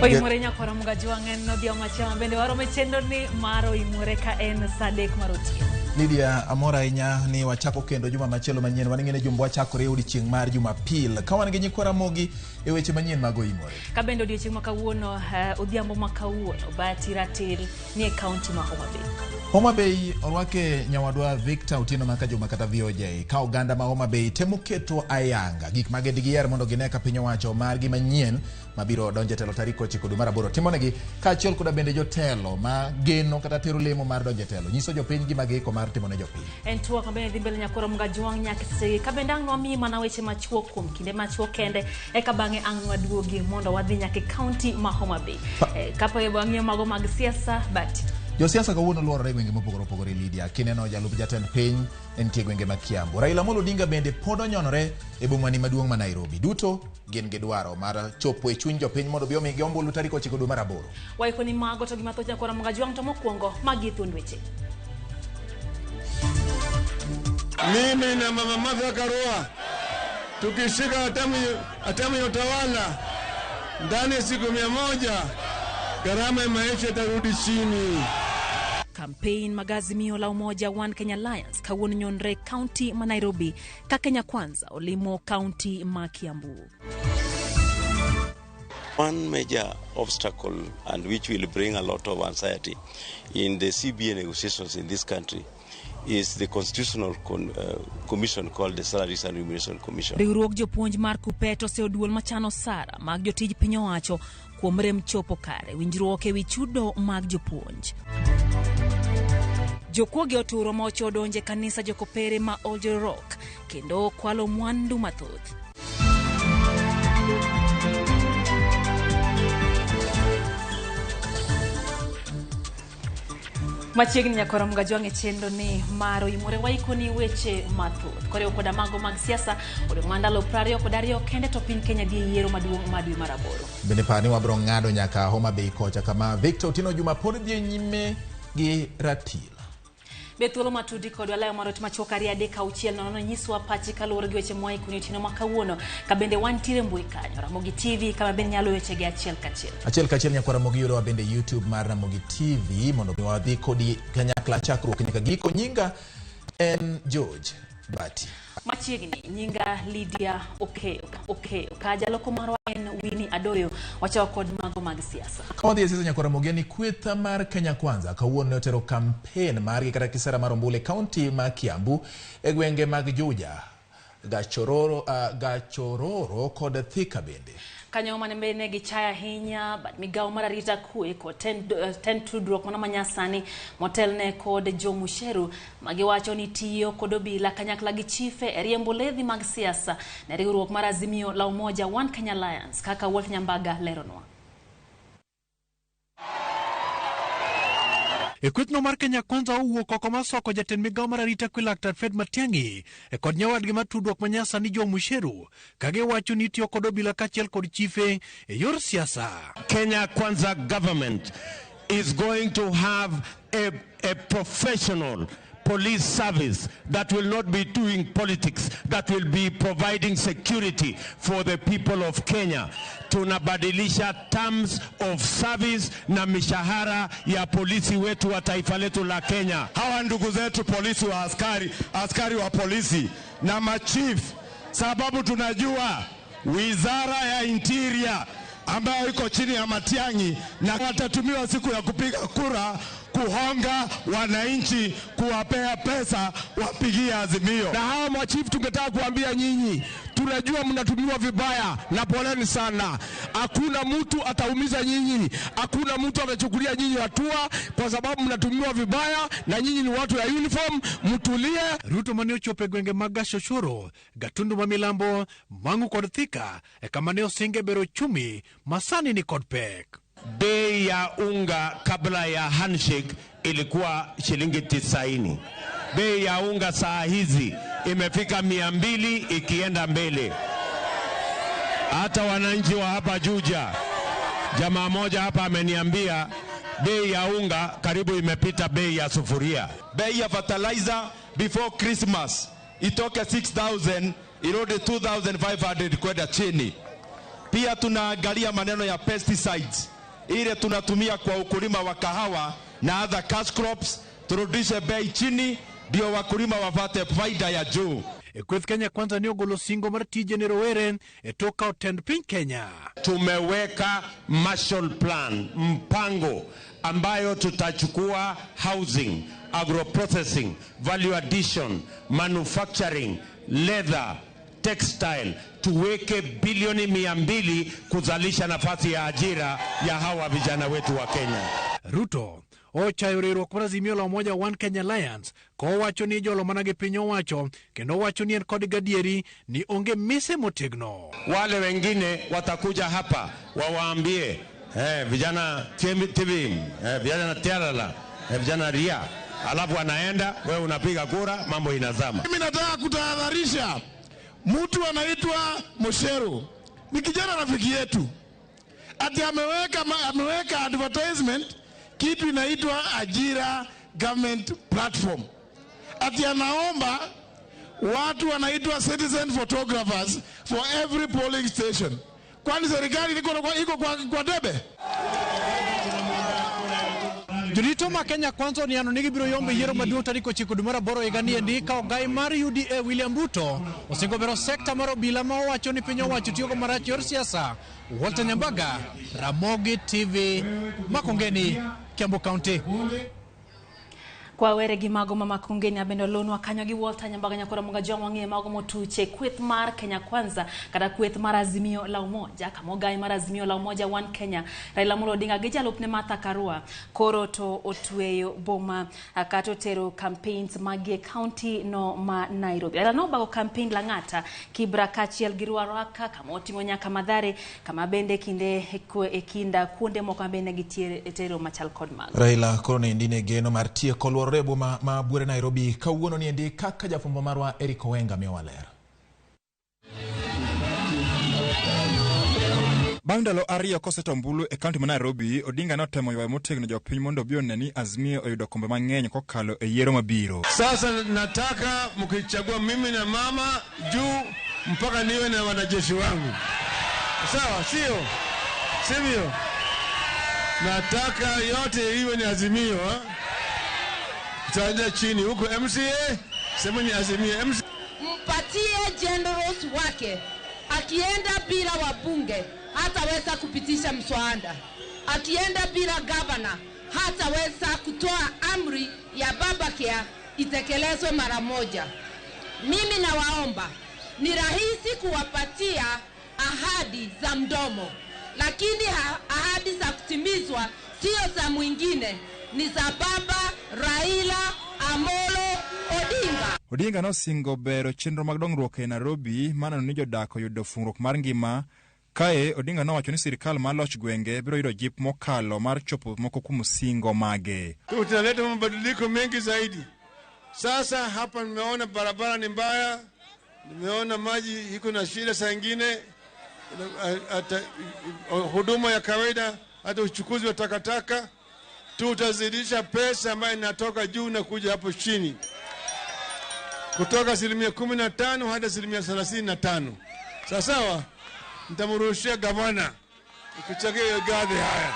Oimore nyakwara Mugajwang' en odhiambo machielo bende waromo e chenro ni mar Oimore ka en saa 3 mar otieno. Lydia, amor ahinya ni wachako kendo juma machielo manyien. Wan ing'e ni jumb wachakore e odiechieng' mar Jumapil ka wan gi nyikwa Ramogi e weche manyien mag Oimore. Ka bende odiechieng' ma kawuono, odhiambo ma kawuono, Bahati Ratil ni e kaunti ma Homa Bay. Homa Bay orwake nyawadwa Victor Otieno Maka Juma kata VOJ ka oganda ma Homa Bay temo keto ayanga gik ma giyer mondo gine ka piny owacho margi manyien mabiro donjo e telo tarik 9 dwe mar 8 timonegi, kaachiel koda bende jotelo ma geno kata tero lemo mar donjo e telo nyiso jopiny gima giiko mar timo ne jopiny. En twak mabende dhi mbele nyakwara Mugajwang' nyaka sechegi ka bende ang' nwamiyi mana weche machuok kuom kinde machuok kende eka bang'e ang' nwaduogi mondo wadhi nyaka e kaunti ma Homa Bay. Kapo wang'iyo mago mag siasa but Josiasa kawuono luorore e gwenge mopogore opogore. Lydia, kineno jalup jatend piny entie gwenge mag Kiambu. Raila Amolo Odinga bende pod onyonore e bomani maduong' ma Nairobi. Duto gin gi dwaro mar chopo e chuny jopiny mondo obi omigi ombulu tarik 9 dwe mar 8. Waiko ni mago to gima thoth nyakwara Mugajwang' to mokwongo magi thuond weche. Mimi na Mama Martha Karua tukishika hatamu ya utawala ndani ya siku 100, gharama ya maisha itarudi chini. Campaign mag Azimio la Umoja One Kenya Alliance kawuono nyonre kaunti ma Nairobi ka Kenya Kwanza olimo kaunti ma Kiambu. One major obstacle and which will bring a lot of anxiety in the CBA negotiations in this country is the constitutional commission called the Salaries and Remuneration Commission. Riwruog jopuonj mar Kuppet oseyo duol machano sara mag jotij piny owacho kuom rem chopo kare winjruok ewi chudo mag jopuonj. Jokuoge oturo mocho odonje kanisa jokopere ma Old Rock kendo kwalo mwandu mathoth. Machiegni nyakwara Mugajwang' e chenro ni mar Oimore waikoni weche mathoth koriwo koda mago mag siasa. Odong' mana ndalo 22 kende to piny Kenya dhi e yiero maduong' ma dwe mar 8. Bende par ni wabiro ng'ado nyaka Homa Bay kocha kama Victor Otieno Juma pod dhi nyime gi ratil. Be thuolo matudi kodwa layo mar ot machuok 2 3 6 0 nyiswa pachi kaluwore gi weche mwaikoni otieno ma kawuono ka bende wantiere mbui kanyo Ramogi TV kama bende nyalo wechegi achiel kachiel. Achiel kachiel nyakwara Ramogi yudowa bende YouTube mar Ramogi TV mondo mi wadhi kodi kanyakla chakruok nyaka giko. Nyinga en George Bati. Machiegni nyinga Lydia Okeyo. Okeyo ka jaloko marwa en Winnie Adoyo. Wachako kod mago mag siasa. Ka wadhi e siasa nyakwara Ramogi ni kweth mar Kenya Kwanza kawuono ne otero kampen margi kata kisera mar ombulu e kaunti ma Kiambu e gwenge mag Juja, Gachororo kod Thika bende. Kanyo mane bende gichayo ahinya bad migawo mar arita kwe kod tend tudruok mano manyasani motelne kod Joe Mucheru magiwacho ni tiyo kod obila kanyakla gi chife e riembo ledhi mag siasa ne riwruok mar Azimio la Umoja One Kenya Alliance kaka Walter Nyambaga leronwa. E kwethno mar Kenya Kwanza owuok oko masoko jatend migawo mar arita kwe Laktar Fred Matiang'i e kod nyawadgi mar tudruok manyasani Joe Mucheru ka giwacho ni itiyo kod obila kaachiel kod chife e yor siasa. Kenya Kwanza government is going to have a professional police service that will not be doing politics, that will be providing security for the people of Kenya. Tunabadilisha terms of service na mishahara ya polisi wetu wa taifa letu la Kenya. Hawa ndugu zetu polisi wa askari, askari wa polisi na machief, sababu tunajua wizara ya interior ambayo iko chini ya Matiang'i na watatumiwa siku ya kupiga kura kuhonga wananchi, kuwapea pesa wapigie Azimio. Na hawa machifu tungetaka kuambia nyinyi, tunajua mnatumiwa vibaya na poleni sana. Hakuna mtu ataumiza nyinyi, hakuna mtu atachukulia nyinyi hatua kwa sababu mnatumiwa vibaya na nyinyi ni watu ya uniform, mtulie. Ruto mane ochopo e gwenge mag Gachochoro, Gatundu ma Milambo, Mang'u kod Thika e kama ne osinge bero uchumi masani ni kod pek. Bei ya unga kabla ya handshake ilikuwa shilingi 90. Bei ya unga saa hizi imefika 200 ikienda mbele. Hata wananchi wa hapa Juja, jamaa moja hapa ameniambia bei ya unga karibu imepita bei ya sufuria. Bei ya fertilizer before Christmas itoke 6000 irudi 2500 kwenda chini. Pia tunaangalia maneno ya pesticides ile tunatumia kwa ukulima wa kahawa na other cash crops, turudishe bei chini ndio wakulima wapate faida ya juu. E kweth Kenya Kwanza ne ogolo singo mar tije ne rowere e tok kawo tend piny Kenya. Tumeweka Marshall Plan, mpango ambayo tutachukua housing, agroprocessing, value addition, manufacturing, leather, textile, tuweke bilioni 200 kuzalisha nafasi ya ajira ya hawa vijana wetu wa Kenya. Ruto ochayo riwruok mar Azimio la Umoja One Kenya Alliance kowacho ni ijolo mana gi piny owacho kendo owacho ni en kod gadieri ni onge mise motegno. Wale wengine watakuja hapa wawaambie vijana TV, vijana Tialala, vijana Ria, alafu anaenda, wewe unapiga kura, mambo inazama. Mimi nataka kutahadharisha mtu anaitwa Mosheru, ni kijana rafiki yetu, ati ameweka advertisement kitu inaitwa Ajira Government Platform, ati anaomba watu wanaitwa citizen photographers for every polling station. Kwani serikali iko kwa debe? Jorito ma Kenya Kwanza oniano ni gibiro yombo yiero maduong' tarik 9 dwe mar aboro higa ni endi ka ogai mar UDA William Ruto osingo bero sekta mar obila ma owacho ni piny owacho tiyogo marach yor siasa. Walter Nyambaga, Ramogi TV, Makongeni, Kiambu County. Kwa were gi mago ma Makongeni abende olonwa kanyo gi Walter Nyambaga nyakora moga jwang' wang'e mago motuche kweth mar Kenya Kwanza kata kweth mar Azimio la Umoja kama ogai mar Azimio la Umoja One Kenya Raila Amolo Odinga gi jalupne Martha Karua koro to otweyo boma kata otero campaigns magie county no ma Nairobi. Raila nobago campaign Lang'ata, Kibra kaachiel gi Ruaraka kama oting'o nyaka Mathare kama bende kinde e kinda kuonde moko ma bende gitero machal kod mago. Raila koro niendi ne geno mar tieko luorore e boma ma buore Nairobi kawuono niendi kaka jafwambo marwa Eric Owenga miyowa ler. Bang' ndalo 2 koseto ombulu e kaunti ma Nairobi, Odinga notemo ywayo motegno jopiny mondo obi one ni Azimio oyudo kombe mang'eny kokalo e yiero mabiro. Sasa nataka mkichagua mimi na mama juu mpaka niwe na wanajeshi wangu. Sawa, sio? Sivyo? Nataka yote iwe ni Azimio. Tutaenda chini huko MCA, sema ni Azimio. MCA. Mpatie generals wake. Akienda bila wabunge hataweza kupitisha mswada. Akienda bila governor hataweza kutoa amri ya Babacare itekelezwe mara moja. Mimi nawaomba, ni rahisi kuwapatia ahadi za mdomo, lakini ahadi za kutimizwa sio za mwingine, ni za baba Raila Amolo Odinga. Odinga nosingo bero chenro mag dongruok e Nairobi maneno ni jodak oyudo fungruok mar ngima. Kae Odinga nowacho ni sirikal mar loch gwenge biro yudo jip mokalo mar chopo moko kuom singo mage. Tutaleta mabadiliko mengi zaidi. Sasa hapa nimeona barabara ni mbaya, nimeona maji iko na shida saa nyingine, huduma ya kawaida, hata uchukuzi wa takataka. Tutazidisha pesa ambayo inatoka juu na kuja hapo chini, kutoka 15% hadi 35%. Sawa sawa, nitamrushia gavana ukichagia gadhi haya.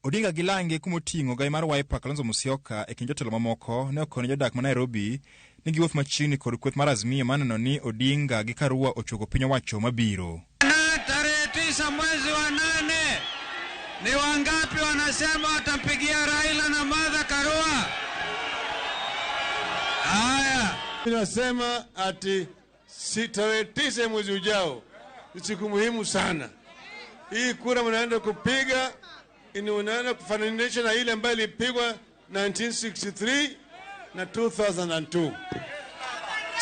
Odinga gi lange kumoting'o gai mar Wiper Kalonzo Musyoka e kind jotelo mamoko ne okone jodak ma Nairobi ni giwuoth machiegni kod kweth mar Azimio maneno ni Odinga gi Karua ochogo piny owacho mabiro. Na tarehe 9 mwezi wa 8 ni wangapi wanasema watampigia Raila na Martha Karua? Haya, ninasema ati tarehe 9 mwezi ujao ni siku muhimu sana. Hii kura mnaenda kupiga unaenda kufananisha na ile ambayo ilipigwa 1963 na 2002.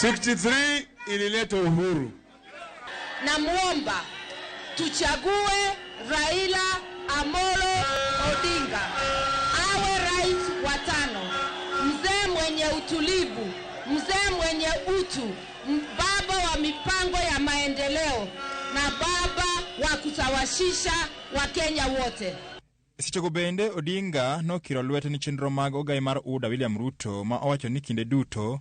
63 ilileta uhuru. Namuomba tuchague Raila Amolo Odinga awe rais wa 5, mzee mwenye utulivu, mzee mwenye utu, baba wa mipango ya maendeleo na baba wa kusawasisha Wakenya wote. Sechego bende Odinga nokiro lwete ni chenro mag ogai mar UDA William Ruto ma owacho ni kinde duto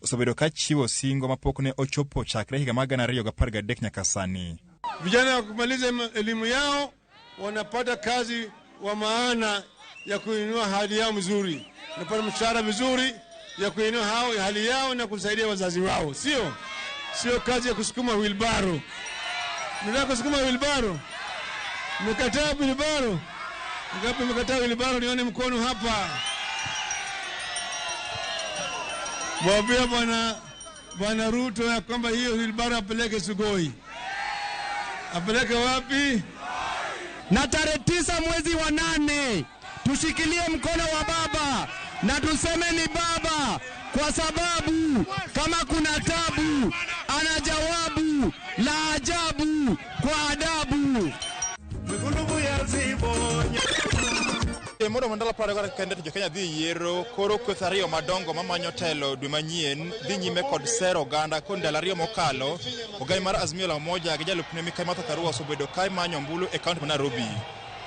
osebedo ka chiwo singo mapok ne ochopo chakre higa mar 2013 nyaka sani. Vijana wakimaliza elimu yao wanapata kazi wa maana ya kuinua hali yao mzuri, wanapata mshahara mzuri ya kuinua hali yao na kusaidia wazazi wao. Sio kazi ya kusukuma wheelbarrow. Mnataka kusukuma wheelbarrow? Mmekataa wheelbarrow? Ngapi mmekataa wheelbarrow? Nione mkono hapa. Mwambie Bwana Ruto ya kwamba hiyo wheelbarrow apeleke Sugoi. Apeleke wapi? Na tarehe 9 mwezi wa 8 tushikilie mkono wa baba na tuseme ni baba, kwa sababu kama kuna tabu ana jawabu la ajabu kwa adabu. Mondo mandala paro kende to Kenya dhi yiero koro kweth ariyo madongo mamanyo telo dwe manyien dhi nyime kod sero oganda kod ndalo ariyo mokalo. Ogai mar Azimio la Umoja gi jalupne Mikai Martha Karua osebedo ka manyo ombulu e kaunti ma Nairobi.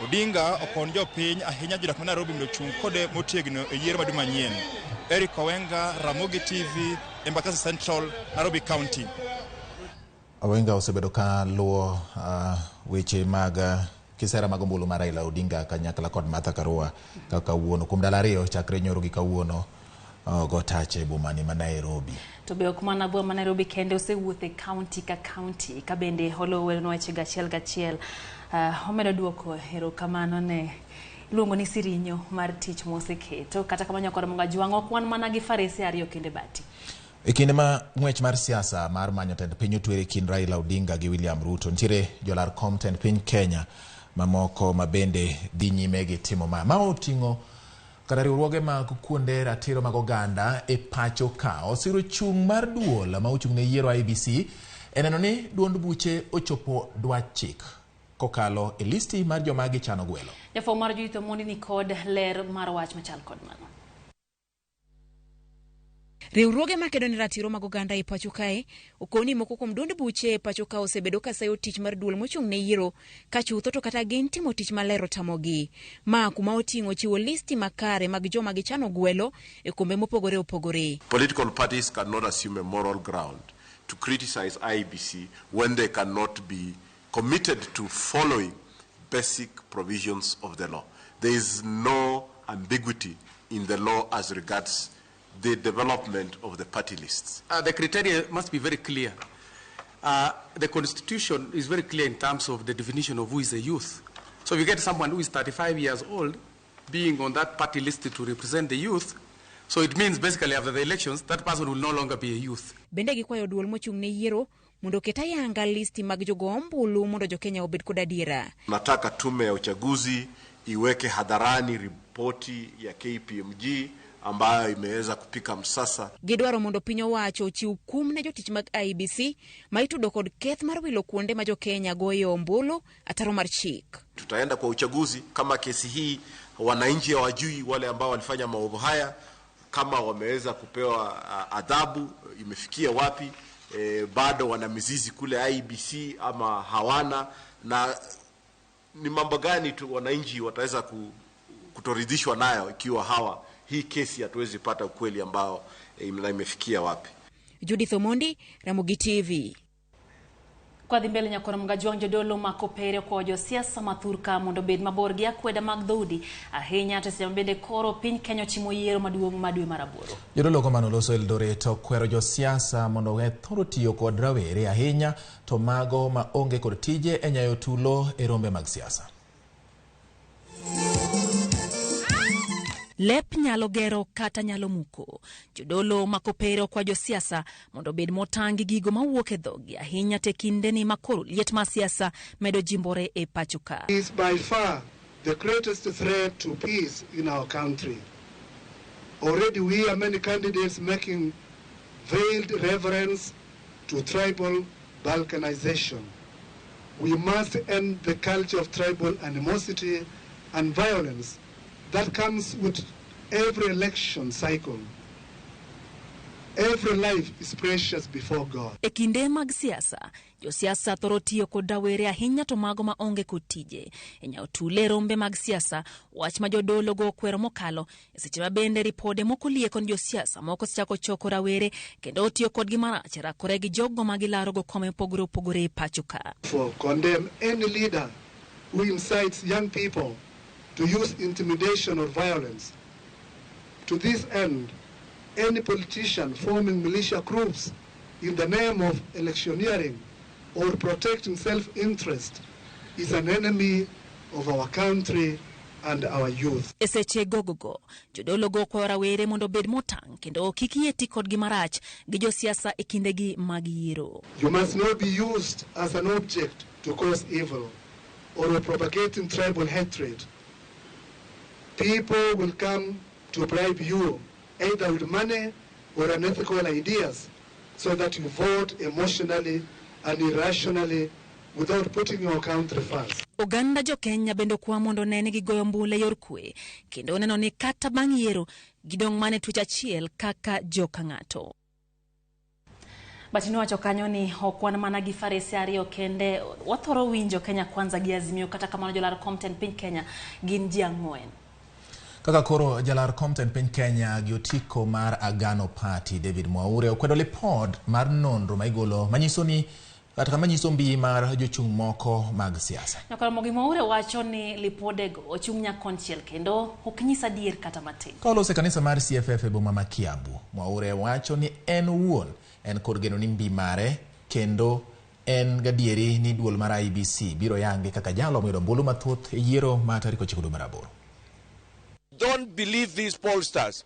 Odinga okon jopiny ahinya jodak ma Nairobi mondo ochung' kode motegno e yiero ma dwe manyien. Eric Owenga, Ramogi TV, Embakasi Central, Nairobi County. Owenga osebedo ka luwo weche mag kisera mag ombulu mar Raila Odinga kanyakla kod Martha Karua kaka kawuono kuom ndalo ariyo chakre nyoro gi kawuono go tache e bomani ma Nairobi. To be ok mana boma ma Nairobi kende, osewuotho e kaunti ka kaunti ka bende olowo weche gachiel gachiel. Omedo duoko erokamano ne iluongo ni sirinyo mar tich moseketo. Kata kamano kod Munga Jwang' ok wan mana gi farese ariyo kende bati. E kinde ma ng'wech mar siasa mar manyo tend piny otwere kind Raila Odinga gi William Ruto, nitiere jolar kom tend piny Kenya mamoko ma bende dhi nyime gi timo ma. Ma oting'o kata riwruoge mag kuonde ratiro mag oganda e pacho ka osiro chung' mar duol ma ochung' ne yiero IEBC e neno ni duond buche ochopo dwach chik kokalo e listi mar joma gichano gwelo. Jafwambo mar Judith Omondi ni kod ler mar wach machal kod mano. Riwruoge makedo ne ratiro mag oganda e pacho kae okoni moko kuom duond buche e pacho ka osebedo ka sayo tich mar duol mochung' ne yiero ka chutho to kata gin timo tich maler otamogi. Ma kuma oting'o chiwo listi makare mag joma gichano gwelo e kombe mopogore opogore. Political parties cannot assume a moral ground to criticize IEBC when they cannot be committed to following basic provisions of the law. There is no ambiguity in the law as regards the development of the party lists. The criteria must be very clear. The constitution is very clear in terms of the definition of who is a youth. So if you get someone who is 35 years old being on that party list to represent the youth, so it means basically after the elections, that person will no longer be a youth. Bende gikwayo duol mochung' ne yiero mondo oket ayanga listi mag jogo ombulu mondo jokenya obed kod adiera. Nataka tume ya uchaguzi iweke hadharani ripoti ya KPMG ambayo imeweza kupika msasa. Gidwaro mondo piny owacho ochiw kum ne jotich mag IEBC ma itudo kod keth mar wilo kuonde ma jokenya goye ombulu ataro mar chik. Tutaenda kwa uchaguzi kama kesi hii wananchi hawajui wale ambao walifanya maovu haya, kama wameweza kupewa adhabu imefikia wapi, bado wana mizizi kule IEBC ama hawana, na ni mambo gani tu wananchi wataweza kutoridhishwa nayo ikiwa hawa hii kesi hatuwezi pata ukweli ambao imefikia wapi. Judith Omondi, Ramogi TV. Kwa dhi mbele nyakoro Mgajwang' jodolo makopere kwa josiasa mathurka mondo obed mabor gi akweda mag dhoudi ahinya to seche bende koro piny Kenya ochimo yiero maduong' ma dwe mar aboro. Jodolo komano loso Eldoret okwero josiasa mondo owe thoro tiyo kod rawere ahinya to mago ma onge kod tije e nyayo tulo e rombe mag siasa. Lep nyalo gero kata nyalo muko. Jodolo makopere kwa josiasa mondo obed motang' gi gigo mawuok e dhogi ahinya te kindeni makoro liet mar siasa medo jimbore e pacho ka. Is by far the greatest threat to peace in our country. Already we are many candidates making veiled reference to tribal balkanization. We must end the culture of tribal animosity and violence that comes with every election cycle. Every life is precious before God. E kinde mag siasa, josiasa thoro tiyo kod rawere ahinya to mago ma onge kod tije. E nyawo tule rombe mag siasa, wach ma jodolo go okwero mokalo, e seche ma bende ripode moko lieko ni josiasa moko osechako choko rawere kendo tiyo kodgi marach e rakore gi jogo ma gilarogo kome mopogore opogore e pacho ka. For condemn any leader who incites young people to use intimidation or violence. To this end, any politician forming militia groups in the name of electioneering or protecting self-interest is an enemy of our country and our youth. E seche gogogo, jodolo go kwayo rawere mondo obed motang' kendo kik yie ti kodgi marach gi josiasa e kindegi mag yiero. You must not be used as an object to cause evil or propagating tribal hatred. People will come to bribe you, either with money or unethical ideas, so that you vote emotionally and irrationally without putting your country first. Oganda jo Kenya bende okwa mondo one ni gigoyo ombulu e yor kwe kendo neno ni kata bang' yiero gidong' mana e twech achiel kaka joka ng'ato. But niwacho kanyo ni ok wan mana gi farese ariyo kende, wathoro winjo Kenya Kwanza gi Azimio, kata kamano jolar kom tend piny Kenya gin ji ang'wen. Kaka koro jalar kom tend piny Kenya gi otiko mar Agano Party David Mwaure okwedo lipod mar nonro ma igolo manyiso ni kata manyiso mbi mar jochung' moko mag siasa. Nyakaramogi Mwaure wacho ni lipodego ochung' nyakonchiel kendo ok nyis adier kata matin. Ka oloso e kanisa mar CFF e boma ma Kiambu, Mwaure wacho ni en owuon en kod geno ni mbi mare kendo en gadieri ni duol mar IEBC biro yange kaka jalo moyudo ombulu mathoth e yiero ma tarik 9 dwe mar aboro. Don't believe these pollsters.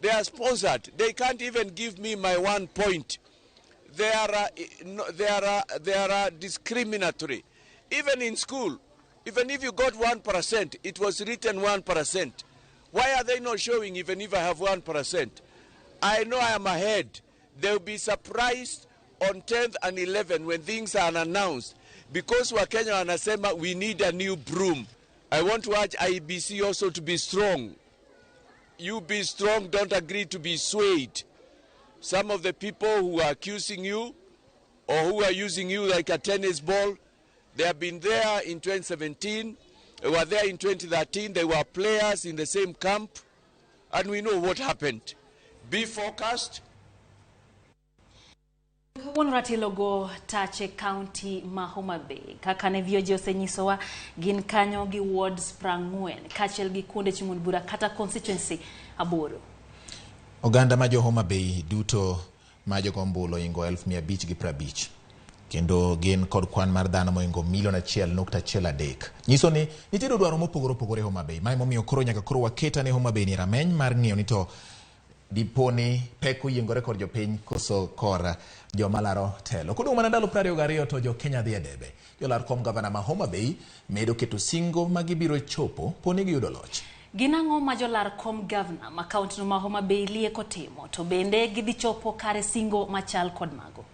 They are sponsored. They can't even give me my 1 point. They are discriminatory. Even in school, even if you got 1%, it was written 1%. Why are they not showing even if I have 1%? I know I am ahead. They'll be surprised on 10th and 11th when things are announced. Because Wakenya wanasema we need a new broom. I want to urge IEBC also to be strong. You be strong, don't agree to be swayed. Some of the people who are accusing you or who are using you like a tennis ball, they have been there in 2017, they were there in 2013, they were players in the same camp, and we know what happened. Be focused. Kawuono ratilo go tache county ma Homa Bay. Kaka ne VOJ osenyisowa, gin kanyo gi wards 40 kaachiel gi kuonde chung' od bura kata constituency 8. Oganda ma jo Homa Bay duto ma jogo ombulu oingo 550,000 kendo gin kod kwan mar dhano moingo milion 1.13. Nyiso ni nitiere dwaro mopogore opogore Homa Bay. Mae momiyo koro nyaka koro waketa ne Homa Bay ni rameny mar ng'iyo ni to dipo ni pek oyiengore kod jopiny koso kor joma laro telo. Kodong' mana ndalo 22 to jo Kenya dhi e debe. Jolar kom gavana ma Homa Bay medo keto singo ma gibiro chopo po ni giyudo loch. Gin ang'o ma jolar kom gavana ma kaunti no ma Homa Bay lieko timo, to bende gidhi chopo kare singo machal kod mago?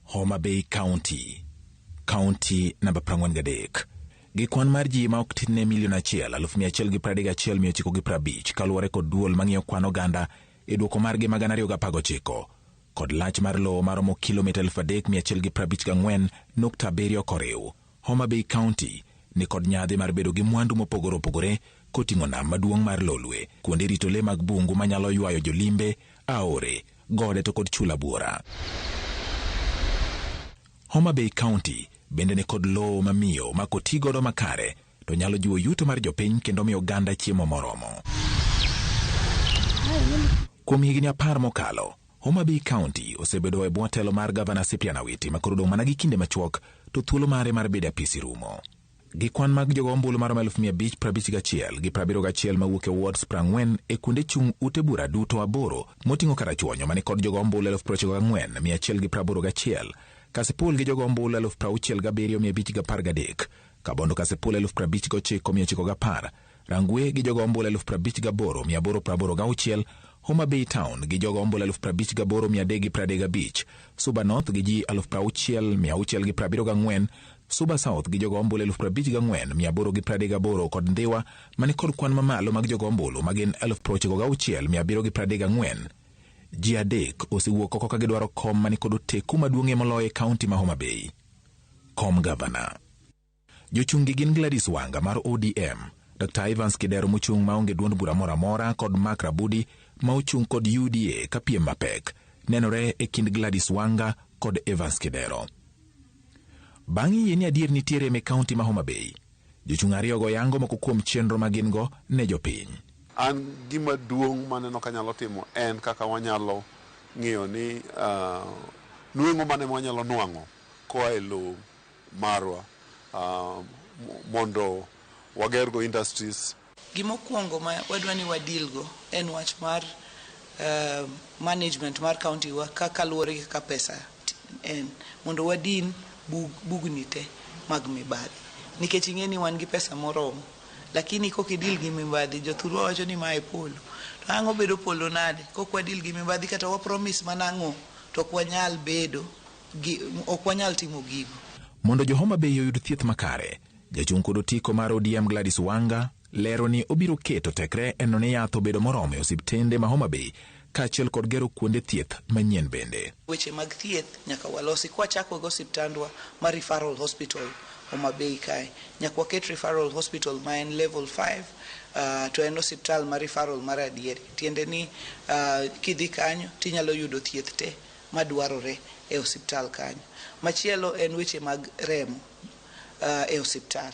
Homa Bay County, county namba 43. Gi kwan mar ji ma ok tin ne milion 1,131,950 kaluwore kod duol mang'iyo kwan oganda e duoko margi mag 2019 kod lach mar lowo maromo kilomita 3,154.7 koriw. Homa Bay County ni kod nyadhi mar bedo gi mwandu mopogore opogore koting'o nam maduong' mar Lolwe, kuonde rito le mag bungu manyalo ywayo jolimbe, aore, gode to kod chula buora. Homa Bay County bende ni kod lowo mamiyo ma koti godo makare to nyalo jiwo yuto mar jopiny kendo miyo oganda chiemo moromo. Kuom higni 10 mokalo, Homa Bay County osebedo e bwo telo mar gavana Cyprian Awiti ma koro odong' mana gi kinde machuok to thuolo mare mar bedo e apisi rumo. Gi kwan mag jogo ombulu maromo 551,071 mawuok e wards 40 e kuonde chung' ute bura duto 8 moting'o Karachuonyo mani kod jogo ombulu 94,181, Kasipul gi jogo ombulu 67,513, Kabondo Kasipul 59,910, Rangwe gi jogo ombulu 58,886, Homa Bay Town gi jogo ombulu 58,335, Suba North gi ji 60,674, Suba South gi jogo ombulu 54,838 kod Ndhiwa mani kod kwan mamalo mag jogo ombulu magin 96,734. Ji adek osewuok oko ka gidwaro kom mani kod oteku maduong'ie moloyo e kaunti ma Homa Bay. Kom gavana. Jochung'gi gin Gladys Wanga mar ODM, Dr. Evans Kidero mochung' maonge duond bura moro amora kod Mark Rabudi ma ochung' kod UDA ka piem mapek nenore e kind Gladys Wanga kod Evans Kidero. Bang' yie ni adier nitie rem e kaunti ma Homa Bay, jochung' ariyogo yango moko kuom chenro ma gin go ne jopiny. An gima duong' maneno kanyalo timo en kaka wanyalo ng'iyo ni nweng'o mane mwanyalo nwang'o koa e lowo marwa mondo wagergo industries. Gimokwongo ma wadwa ni wadilgo en wach mar management mar county wa kaka luwore gi kaka pesa en mondo wadin bugni te mag mibadhi nikech ing'e ni wan gi pesa moromo lakini kok idil gi mibadhi jothurwa wacho ni mae polo to ang' obedo polo nade kok wadil gi mibadhi kata wa promise mana ang'o to ok wanyal bedo gi, ok wanyal timo gigo. Mondo jo Homa Bay oyud thieth makare, jachung' kod otiko mar ODM Gladys Wanga lero ni obiro keto tekre e neno ni yath obedo moromo e osiptende ma Homa Bay kaachiel kod gero kuonde thieth manyien bende. Weche mag thieth nyaka walosi kwachako gi osiptandwa mar referral hospital Homa Bay kae nyaka waket referral hospital ma en level 5 to en osiptal mar referral mar adieri tiende ni kidhi kanyo tinyalo yudo thieth te madwarore e osiptal kanyo. Machielo en weche mag remo e osiptal.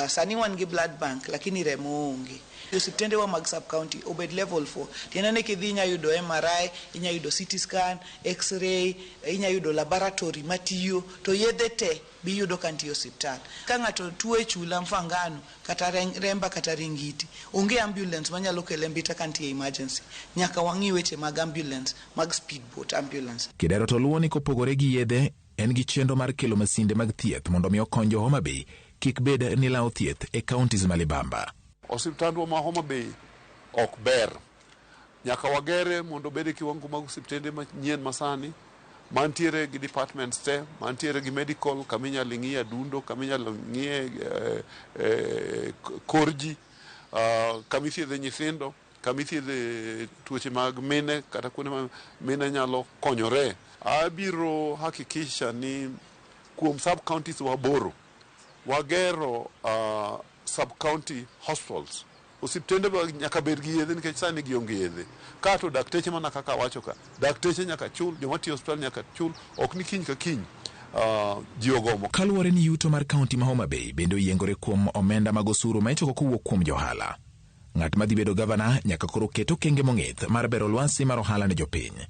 Sani wan gi blood bank lakini remo onge. Osiptendewa mag sub county obed level 4 tiende ni kidhi inya yudo MRI, inya yudo CT scan, x-ray, inya yudo laboratory matiyo to yedhe te biyudo ka nitie osiptal. Ka ng'ato tuo e chula Mfangano kata Remba kata Ringiti, onge ambulance manyalo kele Mbita ka nitie emergency. Nyaka wang'i weche mag ambulance, mag speedboat ambulance. Kidero to luwo ni kopogore gi yedhe, en gi chenro mar kelo masinde mag thieth mondo mi okony jo Homa Bay kik bed ni lawo thieth e counties ma libamba. Osiptandwa ma Homa Bay ok ber. Nyaka wagere mondo obed e kiwango mag osiptende manyien masani mantiere gi departments te, mantiere gi medical, kama inyalo ng'iye adundo, kama inyalo ng'iye kor ji, kama ithiedhe nyithindo, kama ithiedhe tuoche mag mine kata kuonde ma mine nyalo konyore. Abiro hakikisha ni kuom sub counties waboro wagero sub county hospitals. Osiptende nyaka bed gi yedhe nikech sani gionge yedhe. Kato dakteche mana kaka awacho ka, dakteche nyaka chul, joma tiyo osiptal nyaka chul, ok ni kiny ka kiny ji ogomo. Kaluwore ni yuto mar kaunti ma Homa Bay bende oyiengore kuom omenda mag osuru ma ichoko kowuok kuom johala. Ng'at madhi bedo gavana nyaka koro ket okenge mong'ith mar bero lwasi mar ohala ne jopiny.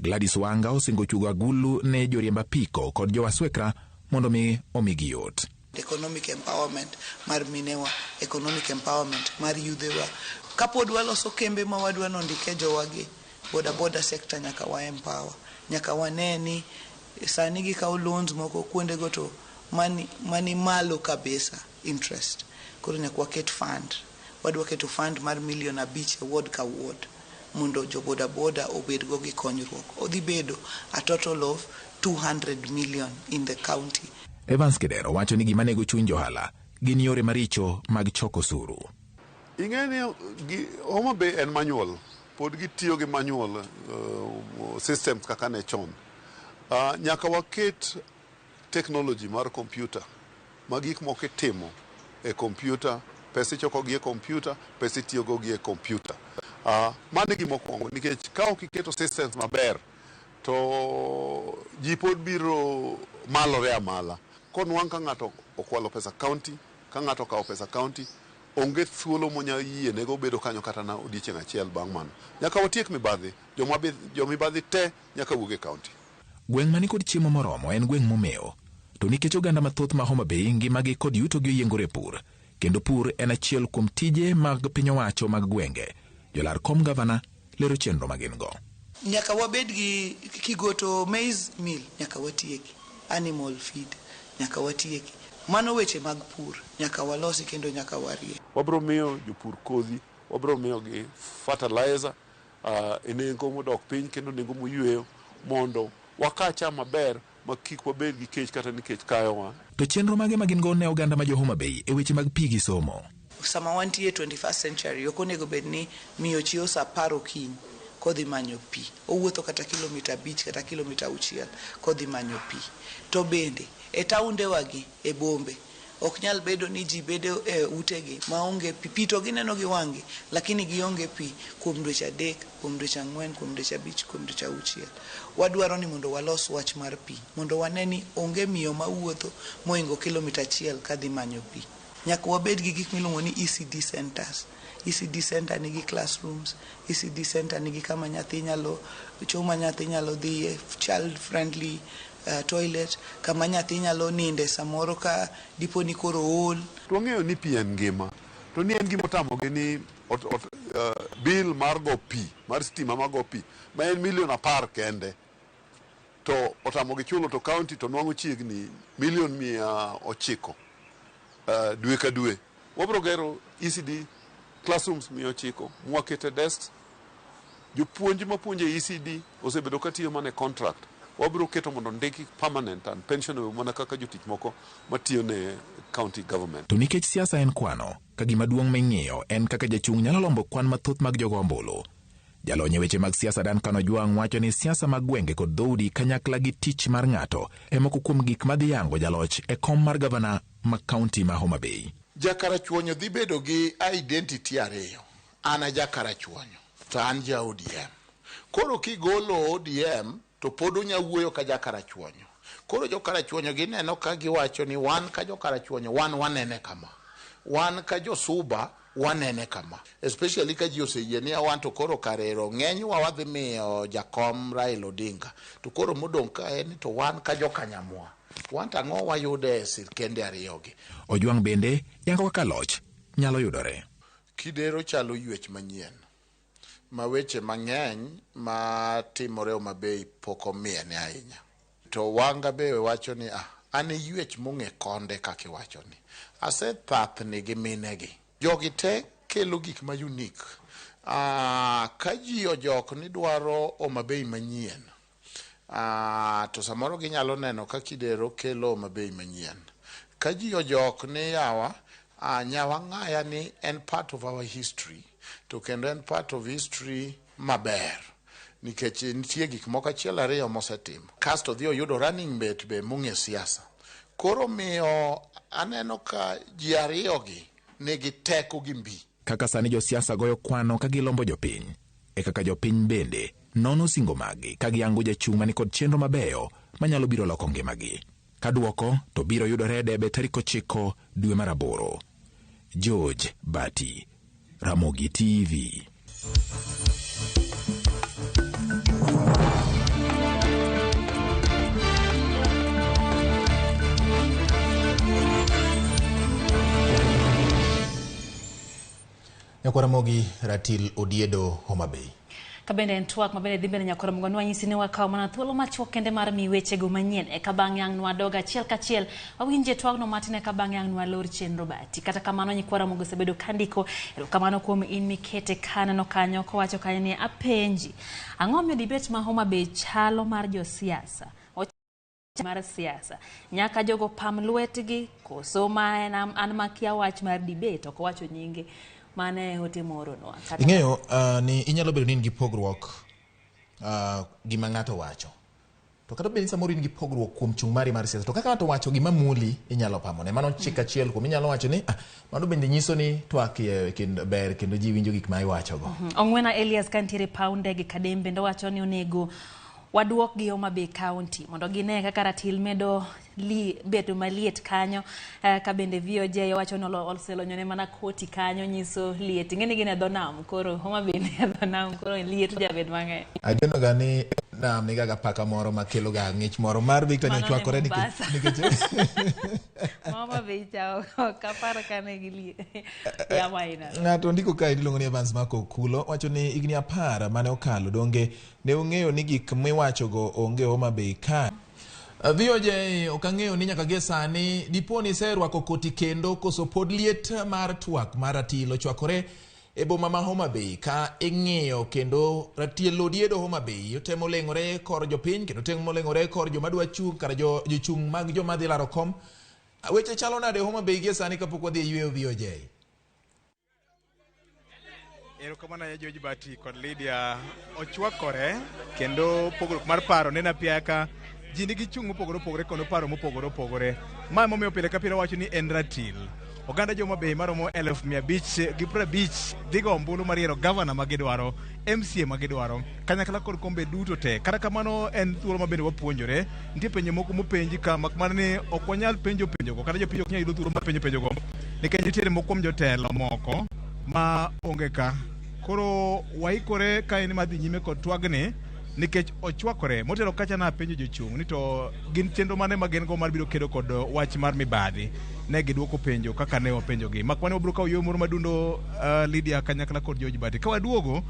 Gladys Wanga osingo chugo agulu ne joriemb apiko kod jowaswekra mondo mi omigi yot. Economic empowerment mar minewa, economic empowerment mar yudhewa. Kapod waloso kembe ma wadwa nondike jowagi, boda boda sector nyaka wa empower. Nyaka wane ni sani gikawo loans moko kuondego to mani malo kabisa interest. Koro nyaka waket fund. Wadwa keto fund mar milion 5 e ward ka ward mondo jo boda boda obed go gi konyruok. Odhi bedo a total of 200 million in the county. Evans Kidero wacho ni gima nego chuny johala gin yore maricho mag choko osuru. Ing'e ni Homa Bay en manual, pod gitiyo gi manual systems kaka ne chon. Nyaka waket technology mar computer ma gik moko itimo e computer, pesa ichoko gi e computer, pesa itiyogo gi e computer. Mano e gima okwongo nikech ka ok iketo systems maber to ji pod biro malore amala. Konwang' ka ng'ato okwalo pesa county, ka ng'ato okawo pesa county, onge thuolo monya yienego bedo kanyo kata na odiechieng' achiel bang' mano. Nyaka watiek mibadhi, jomibadhi te nyaka wuog e county. Gweng' mani kod chiemo moromo en gweng' momewo. To nikech oganda mathoth ma Homa Bay ngimagi kod yutogi oyiengore e pur, kendo pur en achiel kuom tije mag piny owacho mag gwenge, jolar kom gavana lero chenro ma gin go. Nyaka wabed gi Kigoto maize mill, nyaka watieki. Animal feed, nyaka watieki. Mano weche mag pur, nyaka walosi kendo nyaka warie. Wabro miyo jopur kodhi, wabro miyo gi fertilizer, e nengo modok piny kendo nengo moyweyo mondo waka cham maber ma kik wabed gi kech kata nikech kayowa. To chenro mage ma gin go ne oganda ma jo Homa Bay e weche mag pi gi somo? Sama wantie 21st century ok onego bed ni miyo chiewo sa 10 okinyi kodhi manyo pi. Owuotho kata kilomita 5 kata kilomita 6 kodhi manyo pi. To bende e taundewagi e bombe ok nyal bedo ni ji bedo e utegi maonge pi. Pi to gineno gi wang'gi lakini gionge pi kuom dweche 3, kuom dweche 4, kuom dweche 5, kuom dweche 6. Wadwaro ni mondo walos wach mar pi mondo wane ni onge miyo mawuotho mohingo kilomita 1 kadhi manyo pi. Nyaka wabed gi gik miluongo ni ECD centers. ECD center nigi classrooms, ECD center nigi kama nyathi nyalo choo ma nyathi nyalo dhiye, child friendly toilet, kama nyathi nyalo ninde samoro ka dipo ni koro ool. To wang'eyo ni pi en ngima, to ni en gima otamogi ni bill mar go pi, mar stima mar go pi, ma en milion 10 kende, to otamogi chulo, to county to nwang'o chiegni milion 900 dwe ka dwe. Wabiro gero ECD classrooms 900 mwakete desks. Jopuonj mapuonjo e ECD osebedo katiyo mana e contract. Wabiro keto mondo ndiki permanent and pensionable mana kaka jotich moko matiyo ne county government. To nikech siasa en kwano, ka gima duong' ming'iyo en kaka jachung' nyalo lombo kwan mathoth mag jogo ombulu. Jalony e weche mag siasa Duncan Ojwang' wacho ni siasa mag gwenge kod dhoudi kanyakla gi tich mar ng'ato e moko kuom gik madhi yango jaloch e kom mar gavana ma kaunti ma Homa Bay. Jakarachuonyo dhi bedo gi identity ariyo. An a jakarachuonyo to an ja ODM. Koro kigolo ODM to pod onya wuoyo ka jakarachuonyo. Koro jokarachuonyo gineno ka giwacho ni wan ka jokarachuonyo wan wanene kama. Wan ka josuba wanene kama. Especially ka ji oseyie ni wan to koro karero ng'enywa wadhi miyo jakom Raila Odinga. To koro modong' ka en to wan ka jokanyamwa. Wan to ang'o wayude e sirkende ariyogi. Ojwang' bende yango kaka loch nyalo yudore. Kidero chalo ywech manyien ma weche mang'eny ma timore Homa Bay pok omiene ahinya. To Wanga be wacho ni an e ywech mong'e konde kaka iwacho ni. Asethathni gi minegi. Jogi te kelo gik ma unique. Ka ji ojok ni dwaro Homa Bay manyien, to samoro ginyalo neno ka Kidero kelo Homa Bay manyien. Ka ji ojok ni yawa, Nyawang'aya ni en part of our history, to kendo en part of history maber. Nikech nitie gik moko achiel ariyo mosetimo. Kasto dhi oyudo running mate be mong'e siasa. Koro miyo aneno ka ji ariyogi nigi teko gi mbi. Kaka sani josiasa goyo kwano ka gilombo jopiny, e kaka jopiny bende nono singo maggi ka giyango jachung' manikod chenro mabeyo manyalo biro loko ngimagi. Ka duoko to biro yudore e debe tarik 9 dwe mar 8. George Bati, Ramogi TV. Nyakwar Ramogi Ratil Odiedo, Homa Bay. Kabende en twak mabende dhi mbele nyakwar Ramogi nwanyisi ni wakawo mana thuolo machuok kende mar mi wechego manyien eka bang'e ang' nwadog achiel kachiel wawinje twagno matin eka bang'e ang' nwalor chenro bati. Kata kamano nyikwar Ramogi osebedo kandiko erokamano kuom in mikete kaneno kanyo kowacho kanyo ni apenji ang'o miyo debate ma Homa Bay chalo mar josiasa mar siasa nyaka jogo pam lwetgi koso ma en an makia wach mar debate ok owacho nyinge mane ote mooronwa. Ing'eyo ni inyalo bedo ni in gi pogruok gima ng'ato wacho to kata bed ni samoro in gi pogruok kuom chung' mari mar siasa to kaka ng'ato wacho gima muli inyalo pamone. Mano chik achiel kuom inyalo wacho ni mano bende nyiso ni twak kendo ber kendo ji winjo gik ma iwachogo. Ong'wena Elias kantiere paw ndege Kadem bende wacho ni onego waduok gi Homa Bay County mondo gine kaka ratil medo bedo maliet kanyo ka bende VOJ wacho ni oselonyone mana koti kanyo nyiso liet. Ing'e ni gin e dho nam koro Homa Bay ni e dho nam koro liet jabed mang'eny. Ageno ga ni nam niga ga paka moro makelo ga ng'ich moro mar Victor nyochwakore nikech Homa Bay cha ok apar ka ne gi liet. Yamo aina. Ng'ato ndiko kae iluongo ni Evans Marco Kulo wacho ni higni 10 mane okalo donge ne ung'eyo ni gik miwachogo onge Homa Bay ka. VOJ ok ang'eyo ni nyaka gie sani dipo ni iserwako koti kendo koso pod liet mar twak mar ratil ochwakore E boma ma Homa Bay ka ing'iyo kendo Ratiel Odiedo Homa Bay otemo leng'ore kor jopiny kendo temo leng'ore kor joma dwa chung' kata jochung' mag joma dhi laro kom. Weche chalo nade Homa Bay gie sani kapok wadhi e yweyo VOJ? Erokamano ahinya George Bati kod Lydia. Ochwakore kendo pogruok mar paro neno apiaya ka ji nigi chung' mopogore opogore kendo paro mopogore opogore. Ma emomiyo pile ka pile wacho ni en ratil. Oganda jo Homa Bay maromo 550,000 dhi go ombulu mar yiero gavana ma gidwaro, MCA ma gidwaro, kanyakla kod kombe duto te. Kata kamano en thuolo ma bende wapuonjore. Nitie penjo moko mopenji ka mak mana ni ok wanyal penjo penjogo kata jopiny ok nyal yudo thuolo mar penjo penjogo nikech nitiere moko kuom jotelo moko ma onge ka. Koro waikore ka en madhi nyime kod twagni nikech ochwakore. Motelo kacha napenjo jochung' ni to gin chenro mane ma gin go mar biro kedo kod wach mar mibadhi. Ne giduoko penjo kaka ne wapenjogi. Mak mana wabiro kawo yo moro madundo Lydia kanyakla kod George Bati. Ka waduogo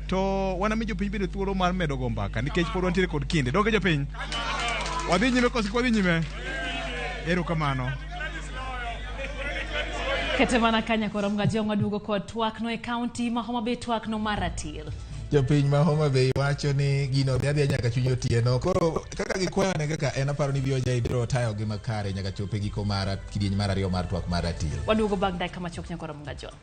to wanami jopiny bende thuolo mar medo go mbaka nikech pod wantiere kod kinde. Donge jopiny? Wadhi nyime koso kik wadhi nyime? Erokamano. Kete mana kanya koro Mgajong waduogo kod twakno e kaunti ma Homa Bay twakno mar ratil. Jopiny ma Homa Bay wacho ni gino dhi adhiya nyaka chuny otieno. Koro kaka gikwayone kaka en aparo ni VOJ biro tayogi makare nyaka chop e giko mar kidieny mar ariyo mar twak mar ratil. Waduogo bang' dakika machuok nyakoro Mgajong.